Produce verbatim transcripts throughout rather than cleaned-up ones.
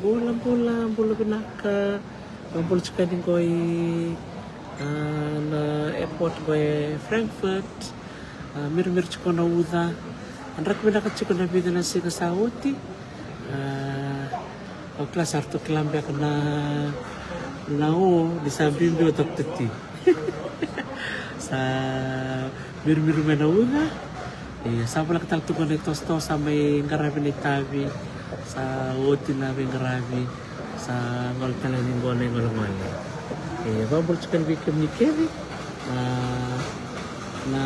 Bula, bula, bula vinaka. Bula tiko yani qo i, ah, na airport qo e Frankfurt. Ah, mirumiri tiko na uca. A draki vinaka tiko na vica na siga sa oti. Ah, au kila sa ratou kila beka na, na o ni sa biubiu o Doctor T. Sa mirumiri mai na uca. Ia, sa voleka tale tu qo na itosotoso, sa mai qaravi na itavi. Sa oti na veiqaravi. Sa gole tale yani qo na igole. Ia, vakabula tiko yani vei kemuni kece. Ah, na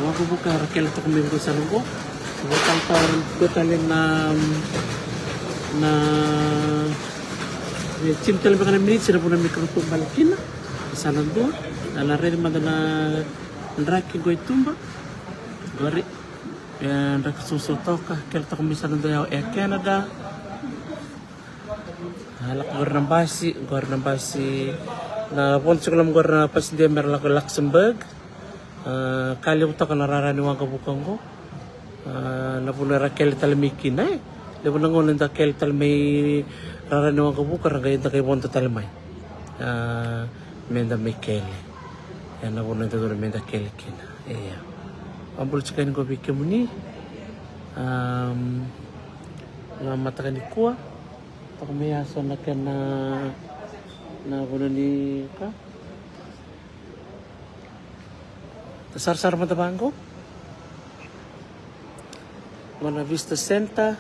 waqavuka era kele toka mai qo sa na qo. Sa vakatalatalatala tale na, na, e, tini tale beka na miniti na vuna me kena tu bale kina. Sa na dua, na, na raici mada na draki qo i tuba. Qori, e, draki soso toka, kele toka mai sa na dua ya o Air Canada. A, lako qori na basi, qori na basi. Na vodo tiko loma qori na pasidia mera lako i Luxembourg. A, ka levu toka na rara ni waqavuka qo. A, na vuna era kele tale mai kina, e. Levu na gauna eda kele tale mai rara ni waqavuka, ra qai, da qai vodo tale mai. A, meda mai kele. E, na vuna eda dodonu meda kele kina. Ia. Vakabula tiko yani qo vei kemuni. Am, na mataka nikua. Toka mai ya so na kena, na vanua ni ka. Da sarasara mada vaqo. Qo na visitor center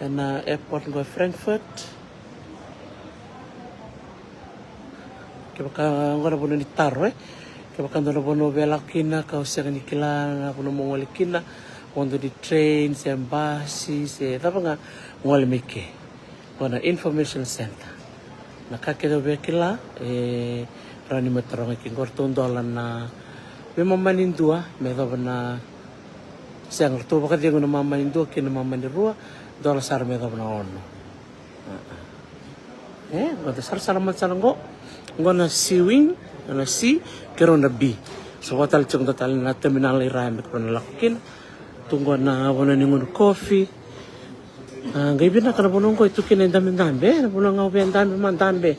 ena airport qo e Frankfurt. Kevaka qo na vanua ni taro, e. Kevaka dua na vanua o via lako kina ka o sega ni kila na vanua mo gole kina, vodo ni train se basi se cava ga, gole mai ke. Qo na information center. Na ka kece o via kila, e, rawa ni mai taroga ke. Qo ratou dola na veimama ni dua me yacova na, sega, ratou vakacegu na mama ni dua kei na mama ni rua, dola sara me yacova na ono. E, qo da sarasara mada sara qo. Qo na C-wing, na C, keirau na B. Sa vo tale tiko qo tale na terminal i ra me keirau na lako kina. Tu qo na vanua ni gunu kofi. A, qai vinaka na vanua qo e tu kina e dabedabe, e, na vanua ga o via dabe ma dabe.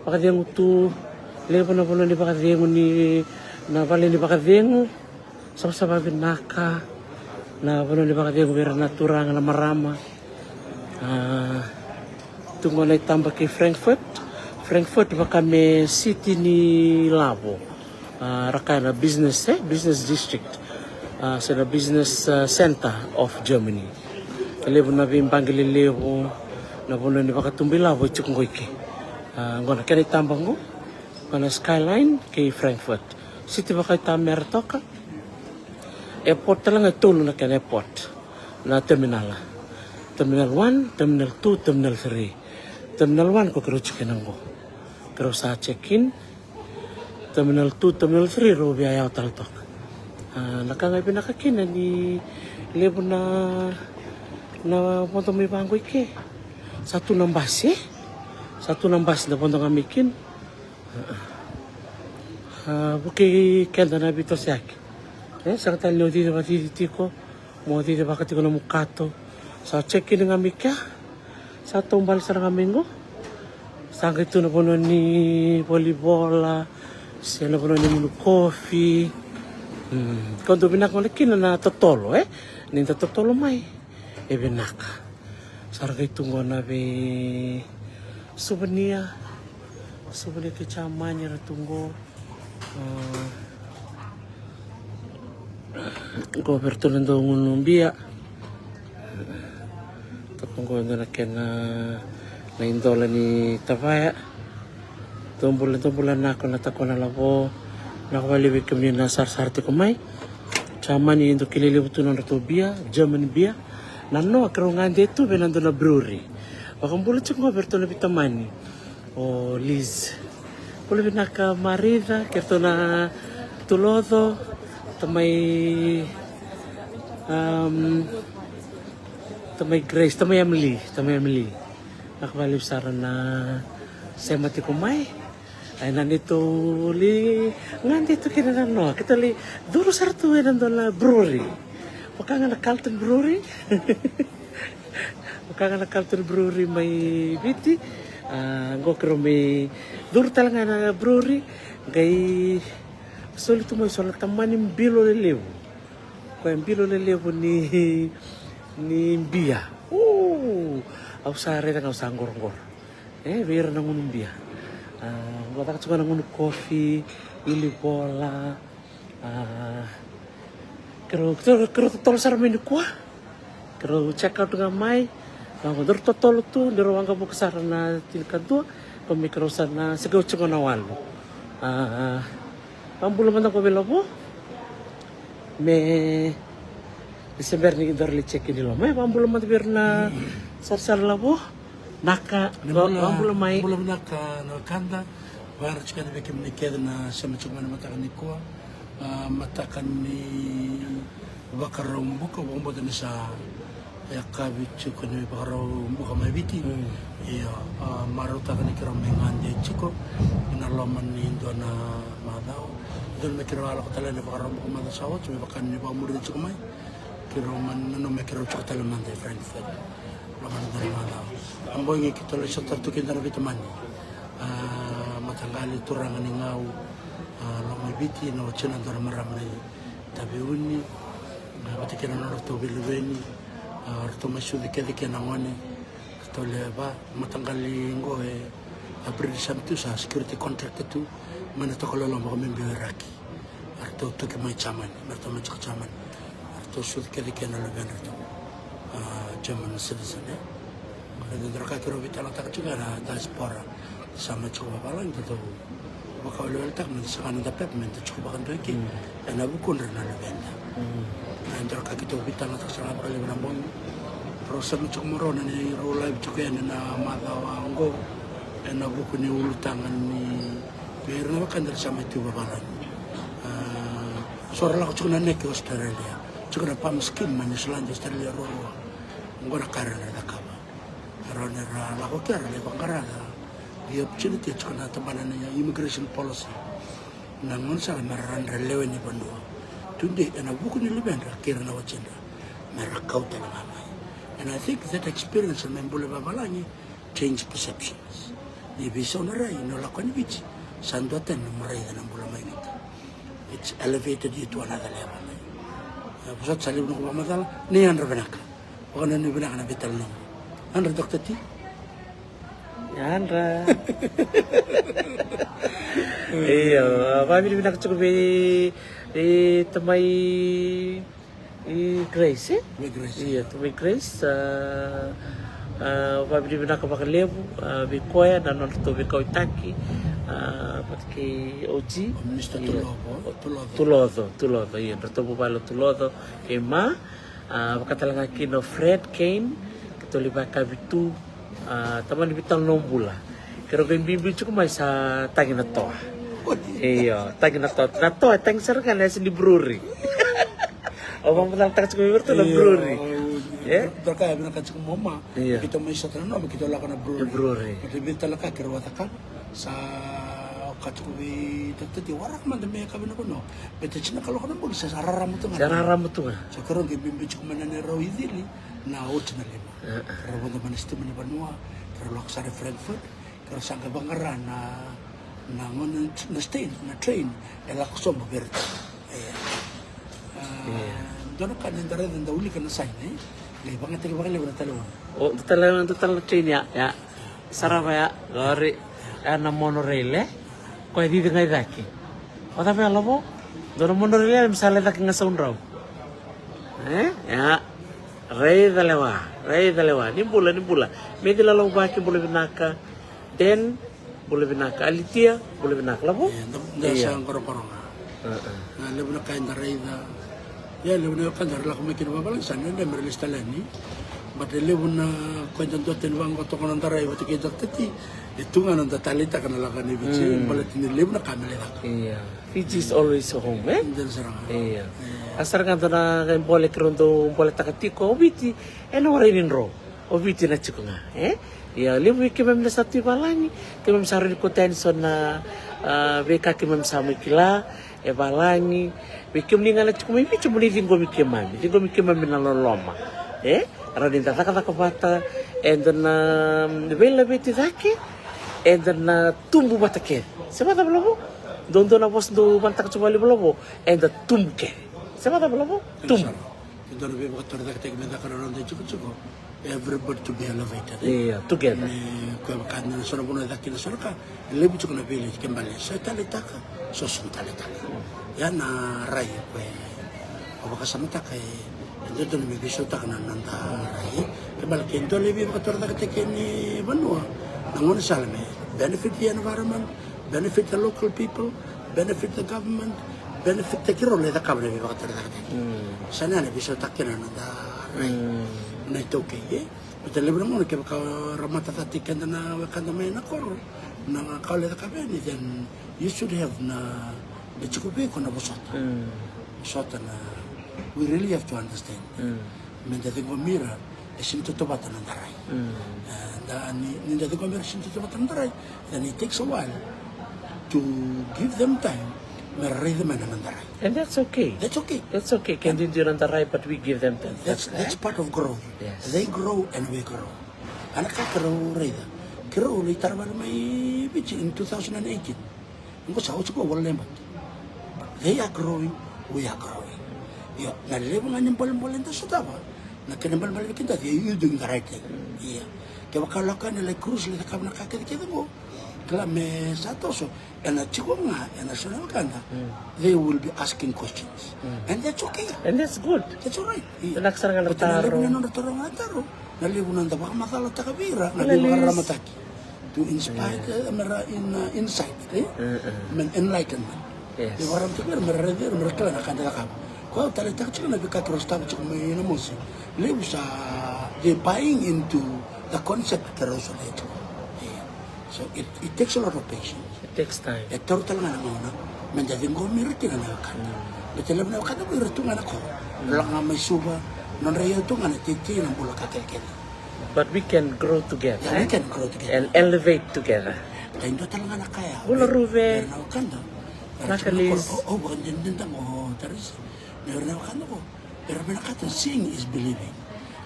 Vakacegu tu, levu na vanua ni vakacegu ni, na vale ni vakacegu. Savasava vinaka. Na vanua ni vakacegu vei ira na turaga, na marama. A, tu qo na itaba kei Frankfurt. Frankfurt vaka me city ni lavo. A, ra kaya na business, e, business district. A, se na business, a, center of Germany. E levu na veibaqe lelevu, na vanua ni vakatubu ilavo e tiko qo i ke. A, qo na kena itaba qo. Qo na skyline kei Frankfurt. City vakaitamera toka. Airport tale ga e tolu na kena airport. Na terminal. Terminal one, terminal two, terminal three. Terminal one ko keirau check in qo. Keirau sa check in. Terminal two, terminal three rau via yawa tale toka. A, na ka ga e vinaka kina ni levu na, na vodo mai vaqo i ke. Sa tu na basi, e? Sa tu na basi da vodo ga mai kina. A, vukei keda na veitosoyaki. E, sega tale ni o cici vakacici tiko, mo cici vaka tiko na nomu kato. Sa check in ga mai kea. Sa taubale sara ga mai qo. Sa qai tu na vanua ni volleyball, se na vanua ni gunu kofi. Hmm. Ko dau vinaka gona kina na totolo, e? Ni da totolo mai. E vinaka. Sa ra qai tu qo na vei souvenir. Souvenir kei Jamani era tu qo. A, qo vei ratou na dau gunu bia. Toka qo e dua na kena, na idola ni tavaya. Dou bula, dou bula nako na takona lavo. Nako valevu vei kemuni na sarasara tiko mai. Jamani e dau kilai levu tu na nodratou bia, German beer. Na noa keirau gade tu vei na dua na brewery. Vakabula tiko qo vei ratou na veitamani. O Liz. Bula vinaka Marica, kei ratou na tuloco, tamai, um, tamai Grace, tamai Emily, tamai Emily. Naka valevu sara na sema tiko mai. Ai na neitou li gade tu kina na noa. Keitou li curu sara tu ena dua na brewery. Vaka ga na Carlton Brewery. Vaka ga na Carlton Brewery mai Viti. A, qo keirau mai curu tale ga na brewery. Qai soli tu mai so na tamani bilo lelevu. Koya bilo lelevu ni, ni bia. Uu, au sa raica ga au sa qoroqoro. E, vei ira na gunu bia. A, qo caka tu ga na gunu kofi, wili vola. A, keirau, keirau, keirau totolo sara mai nikua. Keirau check out ga mai. Vaqo, daru totolo tu, daru waqavuka sara na tinikadua. Ko me keirau sa na, se keirau tiko na walu. A, a, vabula mada ko vei Lavo. Me, me se bera ni daru lai check in i loma. E, vabula mada vei ira na sarasara Lavo. Naka, ni va-, bula, vabula mai. Bula vinaka na wekada, vakayadrati keda vei kemuni kece na sema tiko mai na mataka nikua. A, mataka ni Vakaraubuka, vakabauta ni sa yakavi tiko ni Vakaraubuka mai Viti. Mm. Ia, a, marautaka ni keirau mai gade tiko ena loma ni dua na macawa. Dua na me keirau a lako tale ena Vakaraubuka macawa sa oti, me vaka ni vakamuri tiko mai. Keirau ma nanuma me keirau tiko tale mada e Frankfurt. Loma ni dua na macawa. A bogi keitou lai sota tu kei dua na veitamani. A, mataqali turaga ni Gau, a, loma i Viti, na watina dua na marama na i Taveuni, a, vata kei na nodratou veiluveni, a, ratou mai sucu kece kei na gone, ratou lewe va, mataqali qo e, a, British Army tu sa security contractor tu, mai na toka loloma vakabibi o Iraki. A ratou tuki mai Jamani, me ratou mai tiko Jamani. A ratou sucu kece kei na luvedratou, a, German citizen, e. Ka dodonu ka keirau veitalanoataka tiko ga na diaspora. Sa mai tiko vavalagi, datou vakaweleweletaka me da saga na noda pepa me da tiko vakadua eke. Mm. Ena vukudra na luveda. Mm. E dodonu ka keitou veitalanoataka sara ga vakalevu na bogi. Rau sa mai tiko mai rau na neirau live tiko yani ena macawa oqo. Ena vuku ni ulutaga ni vei ira na wekada era sa mai tu vavalagi. A, so ra lako tiko na neke Australia, tiko na PALM scheme mai New Zealand, Australia ruarua. Oqo na ka era na cakava. Rawa ni ra lako kea ra lai vaqara the opportunity, tiko na tabana na immigration policy. Na gauna sara me ra rawa ni ra lewe ni vanua. Tudei ena vuku ni luvedra kei ira na watidra, me ra kau tale ga mai. And I think that experience me bula vavalagi change perceptions. Ni veisau na rai ni o lako yani Viti, sa dua tani na nomu raica na bula mai Viti. It's elevated you to another level. E, vosota sa levu noqu vakamacala, ni yadra vinaka. Vakanuinui vinaka na veitalanoa. Yadra, Doctor T. Yadra. Io, a, vakavinavinaka tiko vei, e, tamai, e, Grace, e? Vei Grace. Io, tamai Grace, a, a, vakavinavinaka vakalevu, a, vei koya na nodratou veikauaitaki, a, vata kei O G. O Mister Io. Tulovo, Tulovo. Tulovo, Tulovo, io, nodratou vuvale o Tulovo, kei Ma, a, vaka tale ga kina o Fred Kane, keitou lai vakayakavi tu, a, tamani veitalanoa bula. Keirau qai biubiu tiko mai sa tagi na toa. Io, tagi na toa. Na toa e tagi sara ga na yasa ni brewery. Au vakamacalataka tiko vei iratou na brewery. Io, e? Dua ka e vinaka tiko mo Ma. Io. Keitou mai sota na noa, keitou lako na brewery. Na brewery. Keitou vei tale ka keirau a cakava. Sa oka tiko vei Doctor T, waraka mada me yakavi na vanua. Baleta sa na kaloko na bogi sa, sa rarama tu ga. Sa rarama tu ga. So keirau qai biubiu tiko mai na neirau icili na oti na lima. E, e. Keirau vodo mai na sitima ni vanua, keirau lako sara i Frankfurt, keirau sa qai vaqara na, na gauna na train, na train e lako sobu vei iratou. E. A, io. Dua na ka ni da raica da wilika na sign, e? Qai vakayagataki vakalevu na talevoni. O, dua tale, dua tale na train ya, ya. Sarava ya, qori, ya na monorail, e? Koya cici ga i cake. O cava ya, Lavo? Dua na monorail ya me sa lai cake ga Saudrau. E? Ya. Raica lewa, raica lewa. Ni bula, ni bula. Meci Lalauvaki, bula vinaka. Den, bula vinaka. Alitia, bula vinaka. Lavo? Io, da, da sa qoroqoro ga. A, a. A, levu na ka eda raica. Ia, levu na wekada era lako mai kina vavalagi sa dredre me ra lesu tale yani. But e levu na ka eda duatani vaqo toka na noda rai vata kei Doctor T. E tu ga na noda taleitaka na lako yani Viti, mm, baleta ni levu na ka me lai caka. Io. Fiji is always home, e? Dina sara ga. Io. Io. A sara ga dua na qai bole keirau dau boletaka tiko, o Viti ena warai ni dro. O Viti na tiko ga, e? Ia, levu vei keimami na sa tu i valagi, keimami sa rawa ni kauta yani so na, a, veika keimami sa mai kila e valagi. Vei kemuni ga na tiko mai Viti, mo ni ciqomi keimami, ciqomi keimami na loloma, e? Rawa ni da cakacaka vata, eda na veilaveti cake, eda na tubu vata kece. Se vakacava Lavo? Dodonu na vosa dou vanataka tu vale Lavo, eda tubu kece. Se vakacava Lavo? Tubu. Ke dua na veivakatorocaketaki me caka na noda itikotiko, everybody to be elevated. Ia, together. Me koya vaka na so na vanua e caka kina so na ka, e levu tiko na veiletitaki ke bale so e taleitaka, so sega ni taleitaka. Ia na rai koya au vakasamataka e dodonu me veisautaka na noda rai. Ke bale ke dua na veivakatorocaketaki ni vanua, na gaunisala me benefit the environment, benefit the local people, benefit the government, benefit the kiro lai cakava na veivakatorocaketaki. Sa na na veisautaka kina na noda rai. Na iTaukei e. Baleta levu na gauna kevaka ra matataki keda na wekada mai na koro, na ka lai cakava yani, then you should have na, na tiko vei iko na vosota. Vosota na, we really have to understand. Me da ciqomi ira, e sega ni tautauvata na noda rai. E, da, ni, ni da ciqomi ira e sega ni tautauvata na noda rai, then it takes a while to give them time me ra raica mai na noda rai. And that's okay. That's okay. That's okay. Ke duidui na noda rai, but we give them time. That's, that's part of growth. Yes. They grow and we grow. Ana ka keirau raica, keirau lai tara vale mai Viti in two thousand and eighteen. Oqo sa oti qo, wala na yabaki. They are growing, we are growing. Io, na levu ga ni bolebole da sotava, na kena bolebole vei keda, they are doing the right thing. Ia. Kevaka lako yani lai cruise, lai cakava na ka kecekece qo, kila me sa toso, ena tiko ga ena so na wekada, they will be asking questions. And that's okay. And that's good. That's all right. Ia. Vinaka sara ga na taro. Baleta na levu na nodra taro ga taro, na levu na noda vakamacalataka vei ira na veivakararamataki. To inspire, eh, me ra in, uh, insight, eh? Me enlightenment. Yes. Veivakararamataki vei ira me ra raica, me ra kila na ka da cakava. Koya au taleitaka tiko na veika keirau sotava tiko mai Namosi. Levu sa, they buying into the concept keirau solia tiko. Ia. So it, it takes a lot of patience. It takes time. E taura tale ga na gauna me da ciqomi ira kina na wekada. Baleta levu na wekada qo ira tu ga na koro. Lako ga mai Suva, nodra iyau tu ga na teitei, na bula, ka kecekece. But we can grow together. Yeah, we can grow together. And elevate together. Ka e dua tale ga na ka ya. Bula Ruve. Ira na wekada. Vinaka Liz. Au vakadinadinataka o Tarisi. Ira na wekada qo, era vinakata, seeing is believing.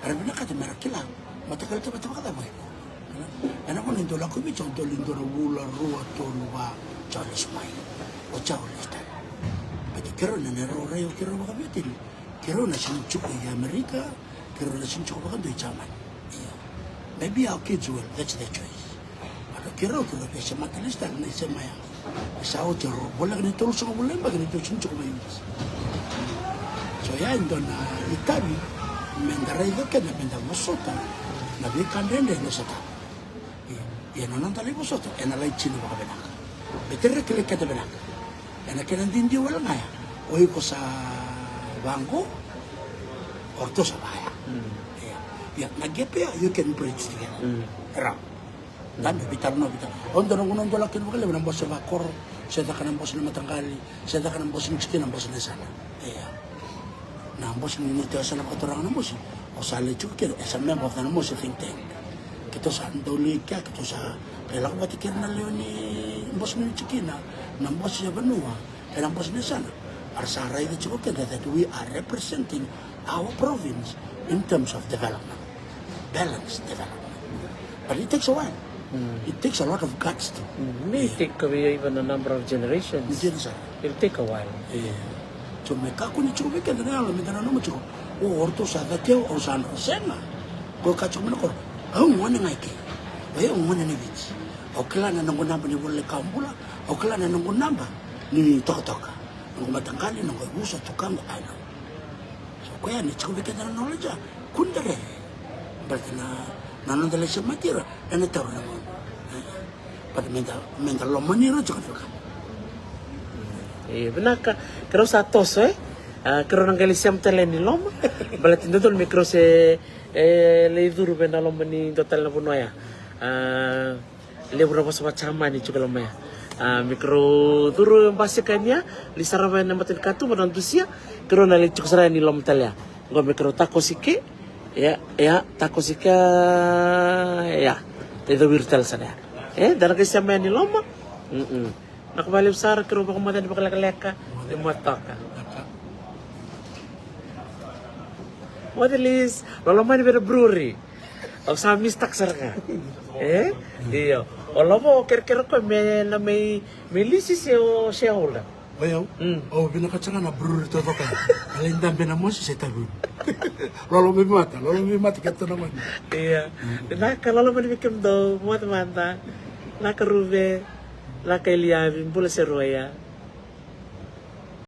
Era vinakata me ra kila, mataqali tavata vakacava o iko. Ena vanua e dau lako i Viti, o dau lai dua na vula, rua, tolu, va, sa lesu mai. O sa lesu tale. Baleta keirau na, na rau rai o keirau vakaveiwatini. Keirau na sega ni tiko i Amerika, keirau na sega ni tiko vakadua i Jamani. Ia. Maybe our kids will, that's their choice. But keirau, keirau via semata lesu tale na isema ya. Sa oti, rau voleka ni tolusagavulu na yabaki ni dau sega ni tiko mai Viti. So ya e dua na itavi me da raica keda, me da vosota na veika dredre e da sotava. Ia na noda lai vosota ena lai tini vakavinaka. Baleta era kilai keda vinaka. Ena kena duidui wale ga ya, o iko sa vaqo, o ratou sa vaya. Ia, ia na gap ya, you can bridge together. Rawa. Dabe, veitalanoa, veitalanoa. Au dau na gauna au dau lako kina vakalevu na bose vakoro, se caka na bose na mataqali, se caka na bose ni tikina, bose na yasana. Ia. Na bose ni, ni yasana vakaturaga na bose. O sa lai tiko kina, e sa member of the Namosi think tank. Keitou sa dau lai kea, keitou sa lai lako vata kei ira na lewe ni bose ni tikina, na bose ya vanua, kei na bose ni yasana. Era sa raica tiko keda that we are representing our province in terms of development. Balanced development. But it takes a while. It takes a lot of guts to. May take away even a number of generations. Dina sara. It'll take a while. Ia. So me kakua ni tiko vei keda na yalo me da nanuma tiko, o, o ratou sa cati au, au sa dro, sega. Ko ka tiko mai na koro, au gone ga i ke. O yau gone ni Viti. Au kila na noqu naba ni ivola ni kawa bula. Au kila na noqu naba ni tokatoka. Noqu mataqali, noqu yavusa, tukaqu, I know. So koya ni tiko vei keda na knowledge ya, kua ni da rere. Baleta na, na noda lai semati ira ena taura na gauna. But me da, me da lomani ira tiko na wekada. E, vinaka, keirau sa toso, e? A, keirau na qai lai sema tale ni loma. Baleta ni dodonu me keirau se, e, lai curu vei na loma ni dua tale na vanua ya. A, levu na vosa vaka-Jamani tiko loma ya. A, me keirau curu basika yani ya, lai sarava ena mata ni katuba na dusia, keirau na lai tiko sara yani loma tale ya. Qo me keirau takosi ke, ia, ia, takosi ke, ia. Lai cawiri tale sara ya. E, da na qai sema yani loma. Mm-mm. Vinaka vakalevu sara, keirau vakamacala ni vakalekaleka. Ni mataka. Moce Liz, loloma ni vei na brewery. Au sa mistake sara ga. E? Io. O Lovo o kerekere o koya me na mai, mai lisi se o shareholder. O yau? Mm. O vinakata ga na brewery taucoko ya. A lai dabe na mosi se tavuni. Loloma vei mata, loloma vei mata keitou na gone. Ia. Vinaka, loloma ni vei kemudou, moce mada. Vinaka Ruve, vinaka Eliavi, bula Seroya.